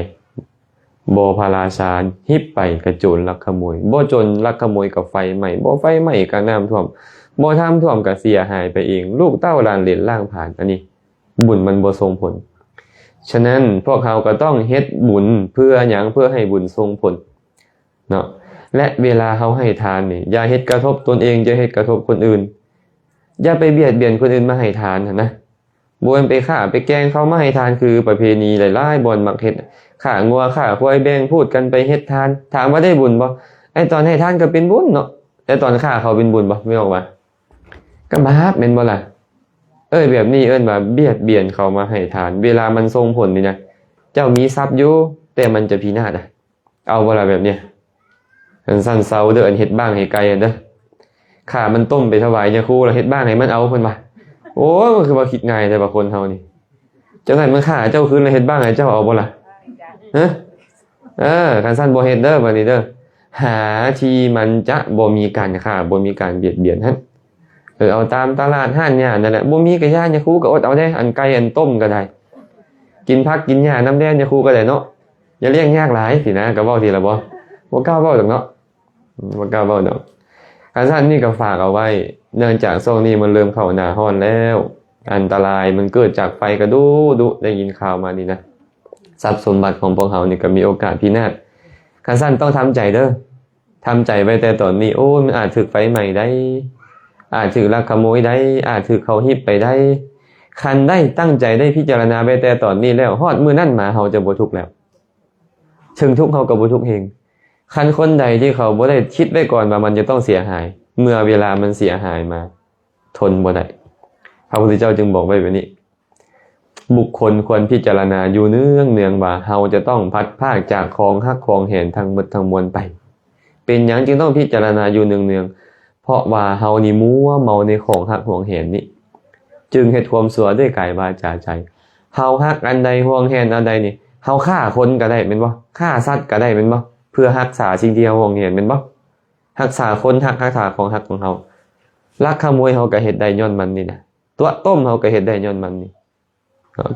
ບໍ່ພະລາຊາ ຫິບໄປກະໂຈນລັກຂະໂມຍ ບໍ່ໂຈນລັກຂະໂມຍກະໄຟໄໝ້ ບໍ່ໄຟໄໝ້ກະນ້ຳຖ້ວມ ບໍ່ນ້ຳຖ້ວມກະເສຍຫາຍໄປເອງ ລູກເຕົ້າຫຼານເຫຼນລ້າງຜານ ອັນນີ້ບຸນມັນບໍ່ສົ່ງຜົນ. ສະນັ້ນພວກເຮົາກໍຕ້ອງເຮັດບຸນເພື່ອຫຍັງ? ເພື່ອໃຫ້ບຸນສົ່ງຜົນ ເນາະ ແລະ ເວລາເຮົາໃຫ້ທານນີ້ ຢ່າເຮັດກະທົບຕົນເອງ ຢ່າເຮັດກະທົບຄົນອື່ນ ຢ່າໄປບຽດບຽນຄົນອື່ນມາໃຫ້ທານຫັ້ນນະ. ບໍ່ແມ່ນໄປຂ້າໄປແກ່ງເຂົາມາໃຫ້ທານ ຄືປະເພນີຫຼາຍໆບ່ອນມັກເຮັດ ຂ້າງົວຂ້າຄວາຍ ແບ່ງພູດກັນໄປເຮັດທານ. ຖາມວ່າໄດ້ບຸນບໍ່? ໄອ້ຕອນໃຫ້ທານກໍເປັນບຸນເນາະ ແຕ່ຕອນຂ້າເຂົາເປັນບຸນບໍ່? ແມ່ນບໍ່ວ່າ ກໍບາບແມ່ນບໍ່ລະ? ເອີ ແບບນີ້ເອີ້ນວ່າບຽດບຽນເຂົາມາໃຫ້ທານ. ເວລາມັນສົ່ງຜົນນີ້ນະ ເຈົ້າມີຊັບຢູ່ ແຕ່ມັນຈະພິນາດ. ເອົາບໍ່ລະແບບນີ້? ອັນຊັ້ນເຊົາເດີ ອັນເຮັດບ້າງໃຫ້ໄກ່ຫັ້ນເດີ ຂ້າມັນຕົ້ມໄປຖວາຍຍາຄູ ແລ້ວເຮັດບ້າງໃຫ້ມັນເອົາ ເພິ່ນວ່າ. ໂອ້ຍ ມັນຄືວ່າຄິດງ່າຍແທ້ວ່າຄົນເຮົານີ້. ຈັ່ງນັ້ນມັນຂ້າເຈົ້າຄືນ ແລ້ວເຮັດບ້າງໃຫ້ເຈົ້າເອົາບໍ່ລະ? ຮະ? ເອີ ຄັນຊັ້ນບໍ່ເຮັດເດີ ບາດນີ້ເດີ. ຫາທີ່ມັນຈະບໍ່ມີການຂ້າ ບໍ່ມີການບຽດບຽນຫັ້ນ. ເອີ ເອົາຕາມຕະຫຼາດຮ້ານຫຍ້ານັ້ນແຫຼະ ບໍ່ມີກະຢ່າ ຍາຄູກໍອົດເອົາແດ່ ອັນໄກ່ອັນຕົ້ມກໍໄດ້ ກິນຜັກກິນຫຍ້ານຳແດ່ ຍາຄູກໍໄດ້ເນາະ. ຢ່າລ້ຽງຍາກຫຼາຍຊີ້ນະ ກໍເວົ້າຊີ້ລະບໍ່ ບໍ່ກ້າເວົ້າດອກເນາະ ບໍ່ກ້າເວົ້າດອກ. ຄັນຊັ້ນນີ້ກໍຝາກເອົາໄວ້ ເນື່ອງຈາກຊ່ວງນີ້ມັນເລີ່ມເຂົ້າໜ້າຮ້ອນແລ້ວ ອັນຕະລາຍມັນເກີດຈາກໄຟກໍດຸໆ ໄດ້ຍິນຂ່າວມານີ້ນະ ຊັບສົມບັດຂອງພວກເຮົານີ້ກໍມີໂອກາດພິນາດ. ຄັນຊັ້ນຕ້ອງທຳໃຈເດີ ທຳໃຈໄວ້ແຕ່ຕອນນີ້ ໂອ້ຍ ມັນອາດຖືກໄຟໄໝ້ໄດ້ ອາດຖືກລັກຂະໂມຍໄດ້ ອາດຖືກເຂົາຮິບໄປໄດ້. ຄັນໄດ້ຕັ້ງໃຈໄດ້ພິຈາລະນາໄວ້ແຕ່ຕອນນີ້ແລ້ວ ຮອດມື້ນັ້ນມາເຮົາຈະບໍ່ທຸກແລ້ວ ເຖິງທຸກເຮົາກໍບໍ່ທຸກເຮງ. ຄັນຄົນໃດທີ່ເຂົາບໍ່ໄດ້ຄິດໄວ້ກ່ອນວ່າມັນຈະຕ້ອງເສຍຫາຍ ເມື່ອເວລາມັນເສຍຫາຍມາ ທົນບໍ່ໄດ້. ພະພຸດທະເຈົ້າຈຶ່ງບອກໄວ້ແບບນີ້ ບຸກຄົນຄວນພິຈາລະນາຢູ່ເນືອງໆວ່າ ເຮົາຈະຕ້ອງພັດພາກຈາກຂອງຮັກຂອງແຫນທັງໝົດທັງມວນໄປ. ເປັນຫຍັງຈຶ່ງຕ້ອງພິຈາລະນາຢູ່ເນືອງໆ? ເພາະວ່າເຮົານີ້ມົວເມົາໃນຂອງຮັກຂອງແຫນນີ້ ເຈ ຈຶ່ງເຮັດຄວາມຊົ່ວດ້ວຍກາຍ ວາຈາ ໃຈ. ເຮົາຮັກອັນໃດ ຫວງແຫນອັນໃດນີ້ ເຮົາຂ້າຄົນກໍໄດ້ແມ່ນບໍ່? ຂ້າສັດກໍໄດ້ແມ່ນບໍ່? ເພື່ອຮັກສາສິ່ງທີ່ເຮົາຫວງແຫນແມ່ນບໍ່? ຮັກສາຄົນຮັກ ຮັກສາຂອງຮັກຂອງເຮົາ. ລັກຂະໂມຍເຮົາກໍເຮັດໄດ້ຍ້ອນມັນນີ້ນະ. ຕົວະຕົ້ມເຮົາກໍເຮັດໄດ້ຍ້ອນມັນນີ້.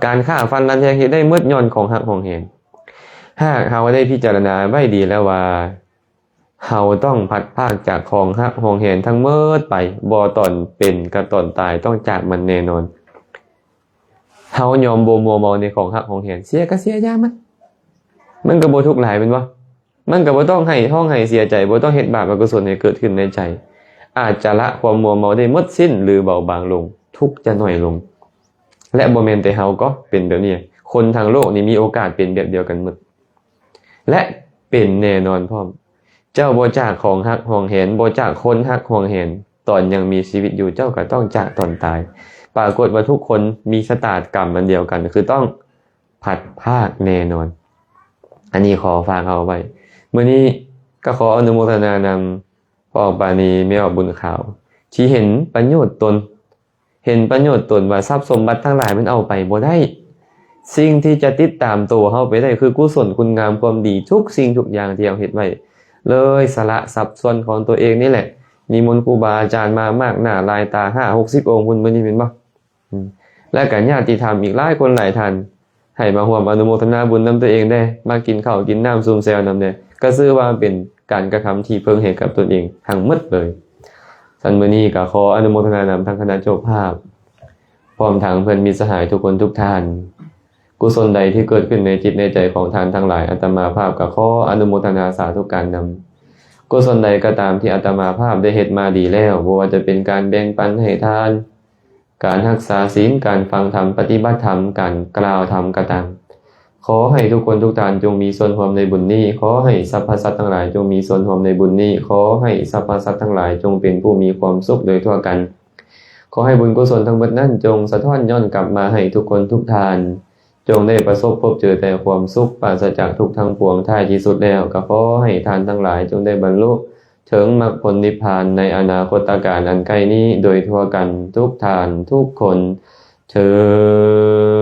ການຂ້າຟັນລັດແທງເຮັດໄດ້ໝົດຍ້ອນຂອງຮັກຫວງແຫນ. ຫາກເຮົາໄດ້ພິຈາລະນາໄວ້ດີແລ້ວວ່າ ເຮົາຕ້ອງພັດພາກຈາກຂອງຮັກຫວງແຫນທັງໝົດໄປ, ບໍ່ຕອນເປັນກັບຕອນຕາຍຕ້ອງຈາກມັນແນ່ນອນ. ເຮົາຍອມບໍ່ມົວເມົາໃນຂອງຮັກຫວງແຫນ, ເສຍກໍເສຍ, ຢ່າມັນ. ມັນກໍບໍ່ທຸກຫຼາຍແມ່ນບໍ່? ມັນກໍບໍ່ຕ້ອງໄຫ້ຮ້ອງໄຫ້ເສຍໃຈ, ບໍ່ຕ້ອງເຮັດບາບອະກຸສົນໃຫ້ເກີດຂຶ້ນໃນໃຈ. ອາດຈະລະຄວາມມົວເມົາໄດ້ໝົດສິ້ນ ຫຼື ເບົາບາງລົງ, ທຸກຈະໜ້ອຍລົງ. ແລະ ບໍ່ແມ່ນແຕ່ເຮົາກໍເປັນແບບນີ້, ຄົນທັງໂລກນີ້ມີໂອກາດເປັນແບບດຽວກັນໝົດ ແລະ ເປັນແນ່ນອນພ້ອມ. ເຈົ້າບໍ່ຈາກຂອງຮັກຫວງແຫນ, ບໍ່ຈາກຄົນຮັກຫວງແຫນ, ຕອນຍັງມີຊີວິດຢູ່ ເຈົ້າກໍຕ້ອງຈາກຕອນຕາຍ. ປາກົດວ່າທຸກຄົນມີຊະຕາກຳອັນດຽວກັນ, ຄືຕ້ອງ ພັດພາກແນ່ນອນ. ອັນນີ້ຂໍຝາກເອົາໄວ້. ມື້ນີ້ກໍຂໍອະນຸໂມທະນານຳພໍ່ອອກປານີ ແມ່ອອກບຸນຂາວ ທີ່ເຫັນປະໂຫຍດຕົນ, ເຫັນປະໂຫຍດຕົນວ່າຊັບສົມບັດທັງຫຼາຍມັນເອົາໄປບໍ່ໄດ້. ສິ່ງທີ່ຈະຕິດຕາມໂຕເຮົາໄປໄດ້ຄືກຸສົນຄຸນງາມຄວາມດີທຸກສິ່ງທຸກຢ່າງທີ່ເຮົາເຮັດໄວ້. ເລີຍສະຫຼະຊັບສ່ວນຂອງຕົວເອງນີ້ແຫຼະ, ນິມົນຄູບາອາຈານມາມາກໜ້າຫຼາຍຕາ ຫ້າຫົກສິບອົງພຸ້ນ ມື້ນີ້ແມ່ນບໍ່? ອືມ ແລະ ກໍຍາດຕິທຳອີກຫຼາຍຄົນຫຼາຍທ່ານ ໃຫ້ມາຮ່ວມອະນຸໂມທະນາບຸນນຳຕົວເອງແດ່, ມາກິນເຂົ້າກິນນ້ຳຊຸມແຊວນຳແດ່, ກໍຊື່ວ່າເປັນການກະທຳທີ່ເພິ່ງໃຫ້ກັບຕົນເອງທັງໝົດເລີຍ. ຊັ້ນມື້ນີ້ກໍຂໍອະນຸໂມທະນານຳທັງຄະນະເຈົ້າພາບ ພ້ອມທັງເພື່ອນມິດສະຫາຍທຸກຄົນທຸກທ່ານ. ກຸສົນໃດທີ່ເກີດຂຶ້ນໃນຈິດໃນໃຈຂອງທ່ານທັງຫຼາຍ, ອາດຕະມາພາບກໍຂໍອະນຸໂມທະນາສາທຸການນຳ. ກຸສົນໃດກໍຕາມທີ່ອາດຕະມາພາບໄດ້ເຮັດມາດີແລ້ວ, ບໍ່ວ່າຈະເປັນການແບ່ງປັນໃຫ້ທານ, ການຮັກສາສິນ, ການຟັງທຳ, ປະຕິບັດທຳ, ການກ່າວທຳກໍຕາມ, ຂໍໃຫ້ທຸກຄົນທຸກທ່ານຈົ່ງມີສ່ວນຮ່ວມໃນບຸນນີ້. ຂໍໃຫ້ສັບພະສັດທັງຫຼາຍຈົ່ງມີສ່ວນຮ່ວມໃນບຸນນີ້. ຂໍໃຫ້ສັບພະສັດທັງຫຼາຍຈົ່ງເປັນຜູ້ມີຄວາມສຸກໂດຍທົ່ວກັນ. ຂໍໃຫ້ບຸນກຸສົນທັງໝົດນັ້ນຈົ່ງສະທ້ອນຍ້ອນກັບມາໃຫ້ທຸກຄົນທຸກທ່ານ ຈົ່ງໄດ້ປະສົບພົບເຈີແຕ່ຄວາມສຸກ ປາສະຈາກທຸກທັງປວງ. ທ້າຍທີ່ສຸດແລ້ວ ກໍຂໍໃຫ້ທ່ານທັງຫຼາຍຈົ່ງໄດ້ບັນລຸເຖິງມັກຜົນນິບພານໃນອະນາຄົດຕະການອັນໃກ້ນີ້ໂດຍທົ່ວກັນທຸກທ່ານທຸກຄົນເທີ້ນ.